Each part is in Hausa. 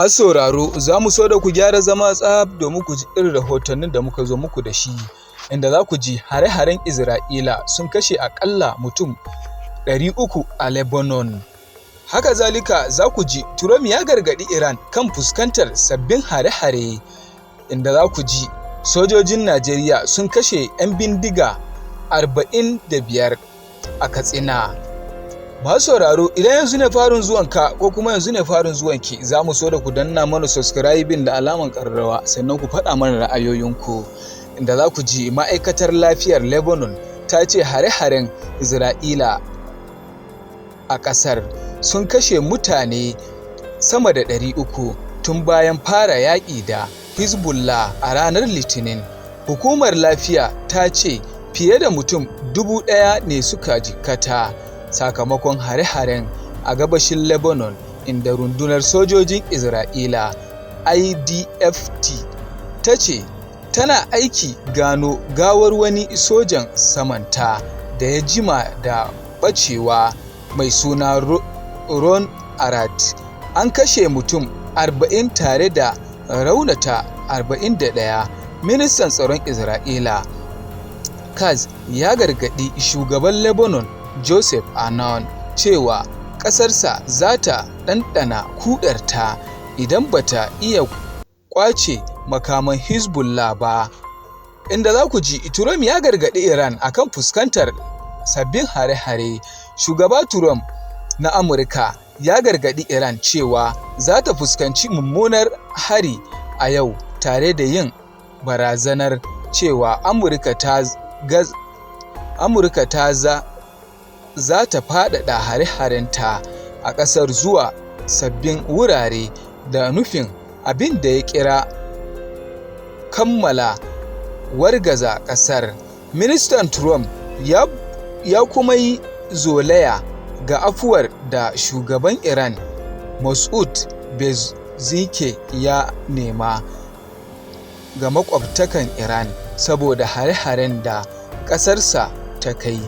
Masu sauraro, za mu so da ku gyara zama tsaf domin ku ji irin rahotannin da muka zo muku da shi, inda za ku ji hare-haren Isra'ila sun kashe aƙalla mutum 300 a Lebanon. Haka zalika za ku ji Trump ya gargaɗi Iran kan fuskantar sabbin hare-hare, inda za ku ji sojojin Najeriya sun kashe 'yan bindiga 45 a Katsina. Masu sauraro, idan yanzu ne farin zuwanka ko kuma yanzu ne farin zuwanki, za mu so da ku danna mana subscribing da alaman ƙararrawa, sannan ku faɗa mana ra'ayoyinku. Inda za ku ji ma'aikatar lafiyar Lebanon ta ce hare-haren Isra'ila a ƙasar sun kashe mutane sama da 300 tun bayan fara yaƙi da Hezbollah a ranar Litinin. Hukumar lafiya ta ce fiye da mutum 1000 ne suka jikkata sakamakon hare-haren a gabashin Lebanon, inda rundunar sojojin Isra'ila IDF ta ce tana aiki gano gawar wani sojan samanta da ya jima da ɓacewa mai suna Ron Arad. An kashe mutum 40 tare da raunata 41. Ministan tsaron Isra'ila Katz ya gargaɗi shugaban Lebanon Joseph Aoun cewa ƙasarsa za ta ɗanɗana kudarta idan ba ta iya ƙwace makaman Hezbollah ba. Inda za ku ji Trump ya gargaɗi Iran akan fuskantar sabbin hare-hare. Shugaba Trump na Amurka ya gargaɗi Iran cewa za ta fuskanci mummunar hari a yau, tare da yin barazanar cewa Amurka ta za ta faɗaɗa hare-harenta a ƙasar zuwa sabbin wurare da nufin abin da ya kira kammala wargaza ƙasar. Ministan Trump ya kuma yi zolaya ga afuwar da shugaban Iran Masoud Pezeshkian ya nema ga makwabtan Iran saboda hare-haren da ƙasarsa ta kai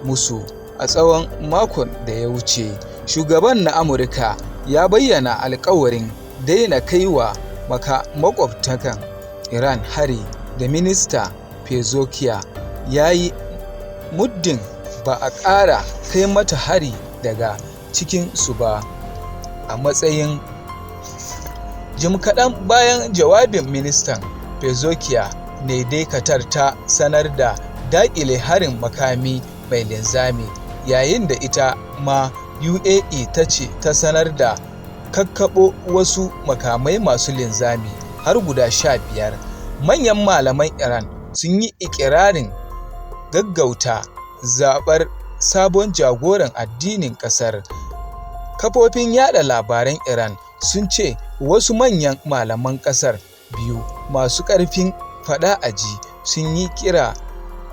musu a tsawon makon da ya wuce. Shugaban na Amurka ya bayyana alkawarin daina kai wa makwabtan Iran hari da Minista Pezeshkian ya yi, muddin ba a ƙara kai mata hari daga cikinsu ba a matsayin. Jim kaɗan bayan jawabin Ministan Pezeshkian ne dai Qatar ta sanar da daƙile harin makami mai linzami, yayin da ita ma UAE ta ce ta sanar da kakkaɓo wasu makamai masu linzami har guda 15. Manyan malaman Iran sun yi ikirarin gaggauta zaɓar sabon jagoran addinin ƙasar. Kafofin yada labaran Iran sun ce wasu manyan malaman ƙasar biyu masu ƙarfin faɗa a ji sun yi kira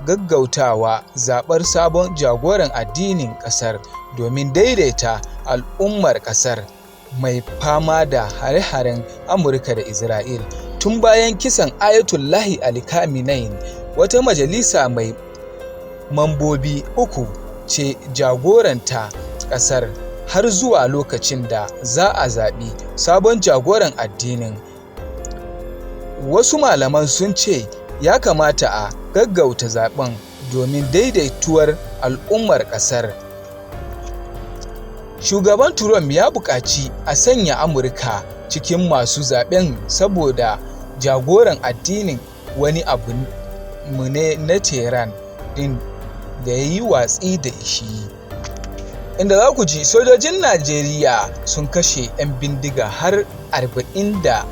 gaggautawa zaɓar sabon jagoran addinin ƙasar domin daidaita al'ummar ƙasar mai fama da hare-haren Amurka da Isra'il. Tun bayan kisan Ayatollah Ali Khamenei, wata majalisa mai mambobi uku ce jagoranta ƙasar har zuwa lokacin da za a zaɓi sabon jagoran addinin. Wasu malaman sun ce ya kamata a gaggauta zaben domin daidaituwar al'ummar ƙasar. Shugaban Trump ya buƙaci a sanya Amurka cikin masu zaben saboda jagoran addinin wani abu ne na Tehran din da ya yi watsi da shi. Inda za ku ji sojojin Najeriya sun kashe 'yan bindiga har 45.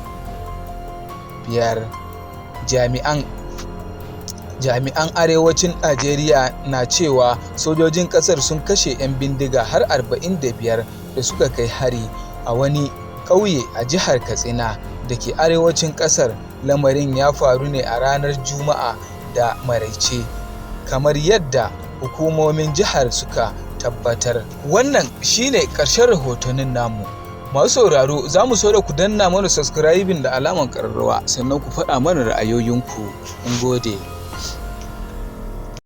Jami'an arewacin Najeriya na cewa sojojin kasar sun kashe 'yan bindiga har 45 da suka kai hari a wani ƙauye a jihar Katsina da ke arewacin kasar. Lamarin ya faru ne a ranar Juma'a da maraice, kamar yadda hukumomin jihar suka tabbatar. Wannan shine ƙarshen rahotannin namu. Masu sauraro, za mu so da ku danna mana subscribing da alaman ƙararrawa, sannan ku faɗa mana ra'ayoyinku. Mun gode.